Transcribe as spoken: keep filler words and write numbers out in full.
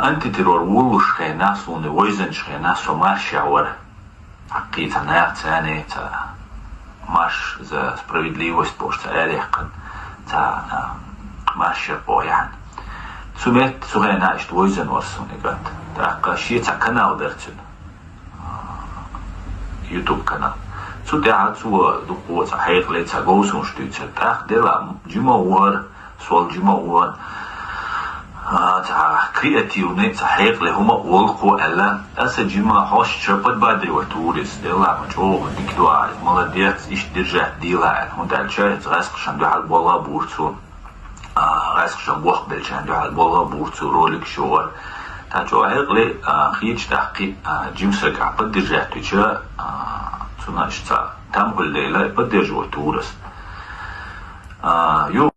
Антитеррор воллуш хенахь, суна вайзанчу хенахь со маршехь вара. Хьаккхий цхьа наха царна цхьа марш за справедливость бохуш цхьа аьллехкана, цхьа а, маршех боху яхьана. Цу метта цу хенахь иштта вайзан вара суна и кӀант. ТӀаккха шен цхьа канал дара цуьнан. YouTube канал. Цу тӀехь цо дуккха цхьа хьекъале цхьа говзанчаш дуьйцура. ТӀаккха делахь жима а вара, сол жима а вара, а, цхьа креативный, цхьа хьекъале хӀума а волу кхо аьлла. Аса жима хьошча подбадривать вуьйцура иза. Делахь ма чӀогӀа дика ду ахь, молодец, иштта держать дийла аьлла. ХӀунда аьлча иза гӀаскхашна дуьхьал болх а бора цо. А, гӀаскхашна бохбеллачарна дуьхьал болх а бора цо, роликаш йохура. Цхьа чӀогӀа хьекъале, а, хеташ тӀаккха, а, жима стаг ахь поддержать вича, а, цунна иштта цхьа там хуьлу дела, поддерживать вуьйцура аса. А, ю-